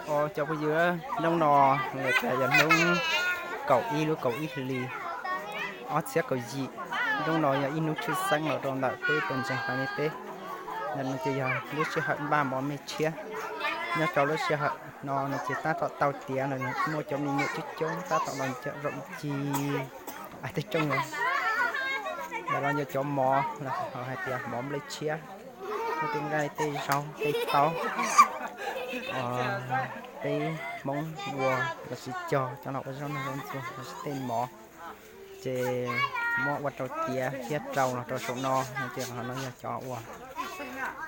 Os cov phooj ywg, hnub no lawm tas yog hnub kaum ib lub kaum ib hlis ob txhiab kaum yim. Hnub no yog ib hnub tshwj xeeb los rau ntawm peb puas ntseeg pas me peb. Ntawm no ces yog lub sij hawm npaj mov me tshiab. Nyob rau lub sij hawm no no ces tab tom tau tiav lawm, muaj cov me nyuam coob coob tab tom los zaum cig ais tej rooj no. Ntawm no yog cov mov, hais tias mov nplej tshiab, muaj tej nqaij tej zaub tej taub, peb Hmoob ua lossis cog coj los ua zaub noj zaub ntxuag lossis tej mov, ces muab ua rau tiav thiab rau los rau saum no no ces qhov no yog cov uas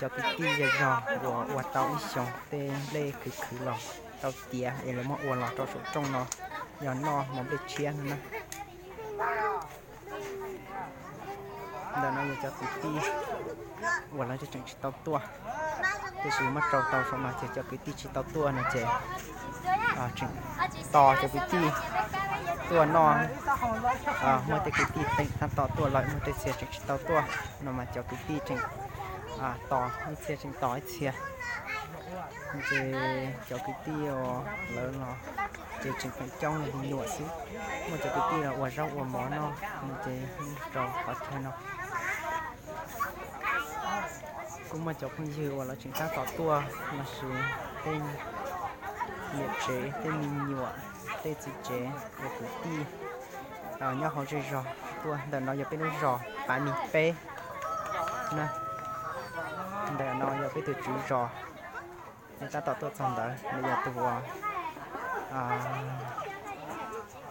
cov kwv tij zej zog uas ua tau ib xyoos tej nplej khwv khwv los tau tiav es lawv muab ua los rau saum rooj no, yog noj mov nplej tshiab no na. Ntawm no yog cov kwv tij uas lawv tseem tsis tau tuaj, tiam sis muab rau tau saum no ces cov kwv tij tsis tau tuaj no ces tseem tos cov kwv tij tuaj noj. Muaj tej kwv tij teem tab tom tuaj lawm, muaj tej txhia tseem tsis tau tuaj no mas cov kwv tij tseem tos ib txhia, tseem tos ib txhia. Ces cov kwv tij uas lawv los ces tseem feem coob yog me nyuam xwb. Muaj cov kwv tij los ua zaub ua mov noj no ces rau qhov chaw no. Kuj muaj cov phooj ywg uas lawv tseem tab tom tuaj lossis tej niam tsev, tej me nyuam, tej txiv tsev uas kwv tij nyob hauv zej zog tuaj. Ntawm no yog peb lub zos Pav Mis peb. Ntawm no yog peb tus tswv zos, nws tab tom tuaj txog ntawd, nws yog tus uas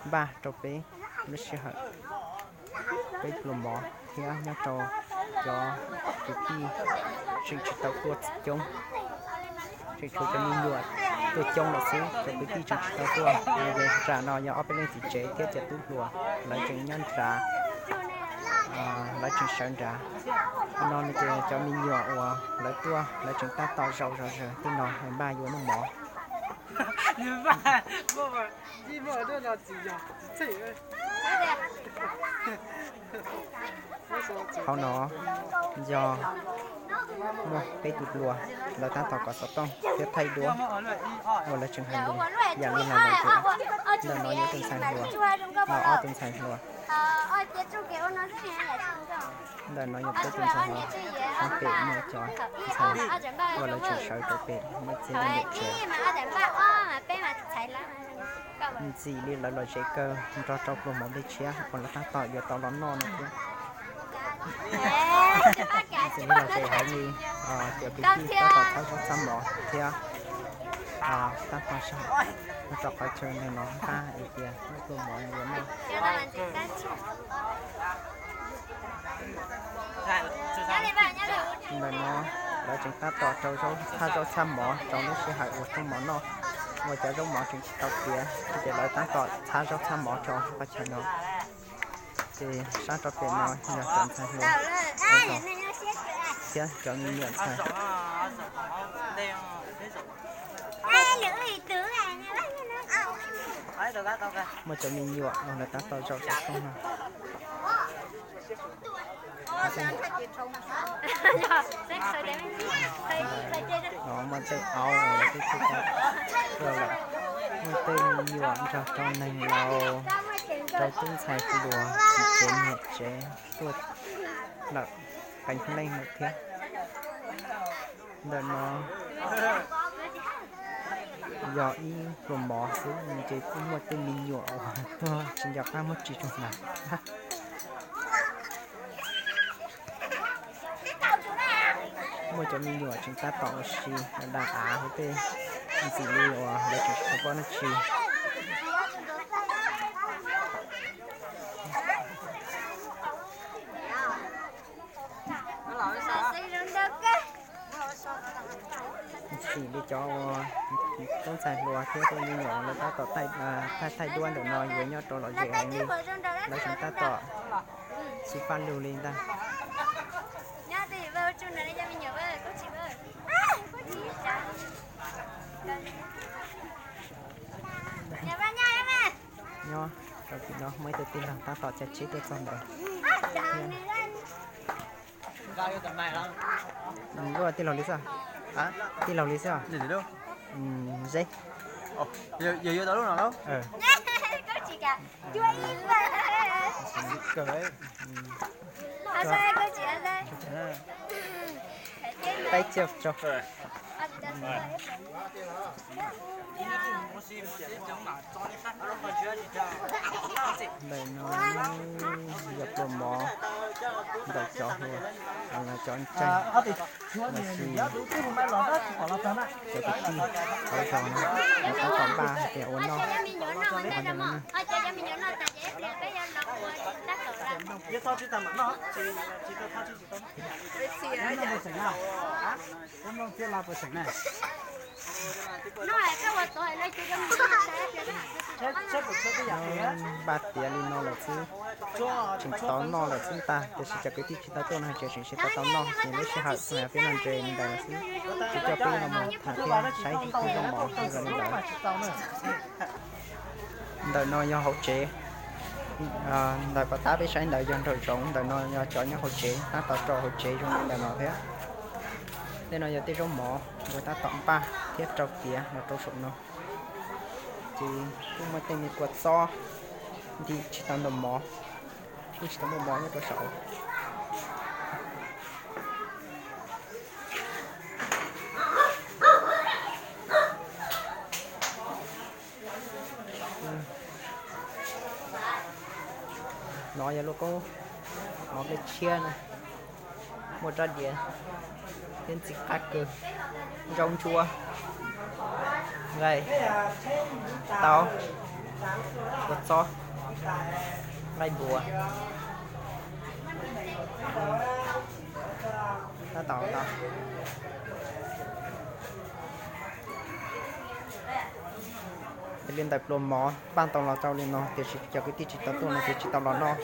npaj rau peb lub sij hawm peb pluas mov thiab nyob rau cov kwv tij tseem tsis tau tuaj coob, tseem tshuav cov me nyuam tuaj coob lawm xwb, cov kwv tij tseem tsis tau tuaj. Nram no yog ob peb leej txiv tsev thiab cov tub hluas, lawv tseem nyob nrad, lawv tseem sawv nrad. Qhov no nws ces cov me nyuam uas lawv tuaj, lawv tseem tab tom zaum zog zawg tej no npaj yuav noj mov. Qhov no yog muaj peb tus hluas, lawv tab tom kov xov tooj thiab thaij duab uas lawv tseem hais lus yam li no lawm ces ntawm no yog tus ntxhais hluas, no ob tus ntxhais hluas. Ntawm no yog peb tus ntxhais hluas, sab pem muaj cov ntxhais uas lawv tseem sawv rau pem, muaj txiv neej niam tsev. Ntxim li lawv lom zem kawg nrog rau pluas mov nplej tshiab uas lawv tab tom yuav tau los noj no thiab. Ntxim li lom zem heev li, cov kwv tij tab tom txhab zaub txhab mov thiab tab tom sawv rau qhov chaw ntawm no npaj hais tias muab pluas mov yuav noj. Ntawm no lawv tseem tab tom rau zaub, txhab zaub txhab mov rau lub sij hawm ua rooj mov noj, uas cov zaub mov tseem tsis tau tiav ces lawv tab tom txhab zaub txhab mov rau qhov chaw no. Ces sab rau pem no yog cov ntxhais hluas thiab cov me nyuam ntxhais. Muaj cov me nyuam no lawv tab tom zaum saum rooj no. No muaj tej aub uas lawv twb tuaj lawm, muaj tej me nyuam nrog rau neeg laus, rau tub ntxhais hluas, txiv tsev niam tsev tuaj lawm, qee leej lawm thiab. Ntawm no yog ib pluas mov xwb ces kuj muaj tej me nyuam uas tuag tsis nco qab muab tso rau hnav. Muaj cov me nyuam tseem tab tom ua si da av hauv tej, ntxim li uas lawv tseem tsis tau paub dab tsi. Ntxim li cov uas tub ntxhais hluas thiab tej me nyuam lawv tab tom thaij, thaij duab ntawm no yuav nyob rau lom zem heev li, lawv tseem tab tom xyiv faj lug li ntag. Nyob rau tim no muaj ib tug tij laug tab tom caij tsheb tuaj txog ntawd. Luaj tij laug li xwb, tij laug li xwb. Zeb. Yog yuav tau lub no lauj. Ntawm no yog pluas mov ntawm cov hluas, cov ntseeg, los sis cov kwv tij hauv zos no, lawv tab tom npaj hais tias ua noj. Npaj tiav li no lawm xwb, tseem tau noj lawm xwb ntag, tiam sis cov kwv tij tsis tau tuaj no ces tseem tsis tau tau noj, ces lub sij hawm txog peb no ntses ntawd lawm xwb. Ces coj peb los mus tham thiab saib ib tug zaub mov zoo li ntawd. Ntawm no yog hauv tsev, ntawm pov tab peb saib ntawd yog nraum zoov, ntawm no yog cov nyob hauv tsev, tab tom rau hauv tsev zoo li ntawm no thiab. Tej no yog tej zaub mov uas tab tom npaj thiab rau tiav los rau saum no. Ces kuj muaj tej me kua txob ntim tsis tau ntau mov, kuj tsis tau muaj mov nyob rau saum. No yog lub koob mov nplej tshiab na, muaj rab diav thiab ntxim qab kawg, zaub ntsuab, nqaij, taub, kua txob, nqaij npua. Tab tom tau. Yog li ntawm pluas mov npaj tau los tau li no tiam sis cov kwv tij tsis tau tuaj no ces tsis tau los noj.